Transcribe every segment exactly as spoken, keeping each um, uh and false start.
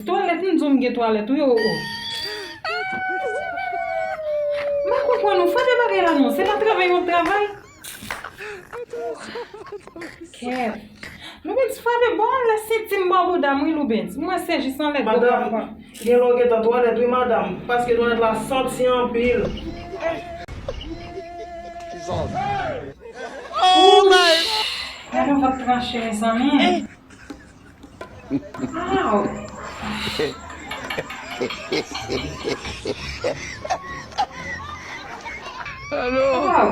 Twalèt, m di w m gen twalèt, wi, o, o. M pa konprann ou, frape bagay la non, se pa travay w ap travay? Kèt. Loubens, frape bon lè senti m bò bouda m, wi, Loubens. M wè se jis anlè do w ap pran. Madanm, gen lè w gentan twalèt, wi, madanm, paske twalèt la santi anpil. Oh my God! Gade yon vant tranche, mezanmi. Aw! Alo! Aw!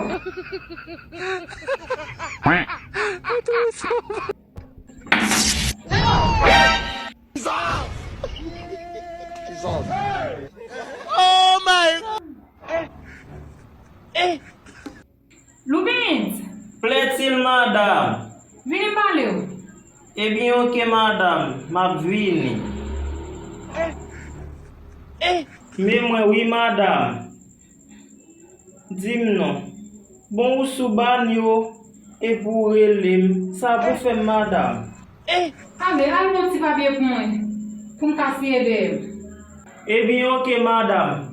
Oh my God! Eh, eh. Loubens! Plètil, madanm. Vini m pale w. Ebyen, oke, madanm, m ap vini. Eh, eh. Men mwen, wi, madanm. Di m non. Bon, ou sou bann yo, epi w rele m. Sa pou fè m, madanm? Eh! Ale, al pran ti papye pou mwen, pou m ka siye dèyè m. Ebyen, oke, madanm.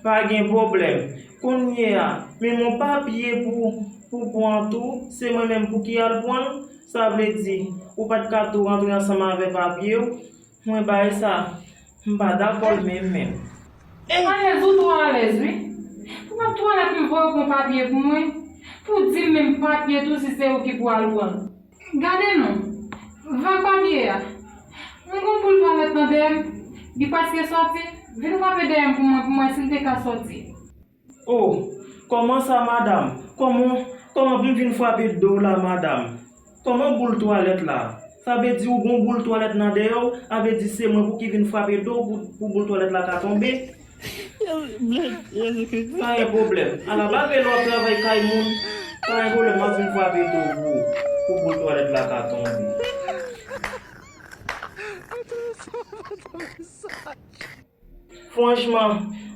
Pa gen pwoblèm. Kounye a, men yon papye pou, pou pran tou, se mwen menm pou ki al pran l. Sa vle di, ou pa t ka tou rantre ansanm avè papye w? Mwen bay sa, m pa dakò l menm, menm. Alèz, ou twò alèz, wi. Pou w ap twalèt m voye w pran papye pou mwen, pou w di m menm papye tou si se ou ki pou al pran l. Gade non, vag papye a. M gon boul twalèt nan dèyè m, li prèske sòti. Vin frape dèyè m pou mwen, pou mwen si l te ka sòti. Oh, kòman sa, madanm? Kòman, kòman pou m vin frape do w la, madanm? Kòman boul twalèt la? Sa vle di ou gon boul twalèt nan dèyè w, sa vle di se mwen pou ki vin frape do w pou, pou boul twalèt la ka tonbe? Pa gen pwoblèm. Ala bagay lè w ap travay kay moun, pa gen pwoblèm, m ap vin frape do w pou, pou boul twalèt la ka tonbe. Franchman,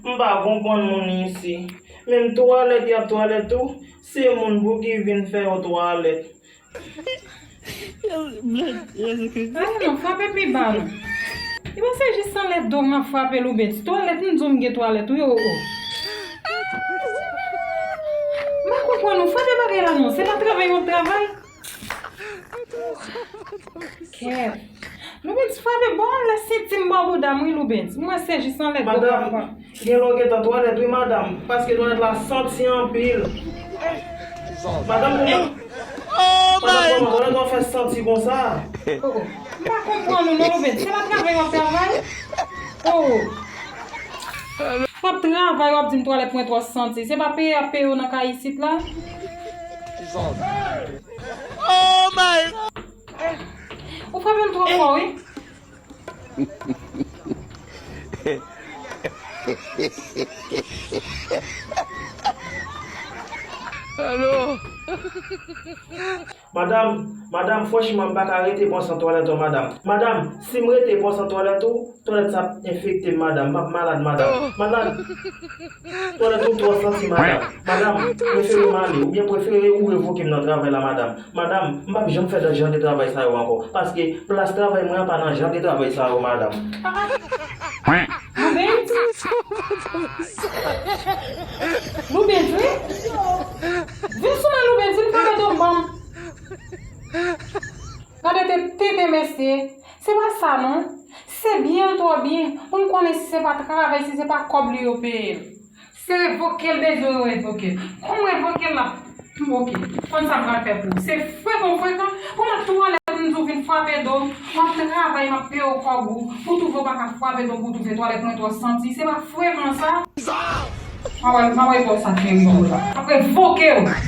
m pa konprann moun isi. Menm twalèt y ap twalèt tou, se moun pou ki vin fè yo twalèt. Gade non, frape pi ba non. Li panse jis anlè do m ap frape Loubens. Twalèt, m di w m gen twalèt, wi, o, o. M pa konprann ou, frape bagay la non, se pa travay w ap travay? Kèt. Loubens, frape bon lè senti m bò bouda m, wi, Loubens. M wè se jis anlè do w ap pran. Madanm, gen lè w gentan twalèt, wi, madanm, paske twalèt la santi anpil. Madanm, kòman, madanm, kòman twalèt la fè santi konsa? Oh, oh. M pa konprann ou non, Loubens. Se pa travay w ap travay? Oh, oh. W ap travay, w ap di m twalèt mwen twò santi. Se pa peye y ap peye w nan kay isit la? Oh my God! Ou frape l twò fò, wi. Alo? Madanm, madanm, franchman, m pa ka rete pran san twalèt ou, madanm. Madanm, si m rete pran san twalèt ou, twalèt sa ap enfekte m, madanm. M ap malad, madanm. Malad. Twalèt ou twò santi, madanm. Madanm, prefere m ale, oubyen prefere ou revoke m nan travay la, madanm. Madanm, m p ap janm fè jan de travay sa yo ankò. Paske plas travay mwen an pa nan jan de travay sa yo, madanm. Loubens? Loubens, wi. Vin sou mwen, Loubens, vin frape do m, banm. Gade te, tenten mesye. Se pa sa non. Se byen l twò byen. Pou m konnen si se pa travay, si se pa kòb li yo peye l. Se revoke l bezwen yo revoke l. Kòm revoke l la, oke. Konn sa m pral fè pou ou. Se frekan, frekan. Pou m ap twalèt, m di w vin frape do m. W ap travay, m ap peye w kòb ou. Pou w twouve w pa ka frape do m, pou w twouve twalèt mwen twò santi. Se pa frekan sa. M ap wè, m ap wè pou sa k gen rido la. M ap revoke w.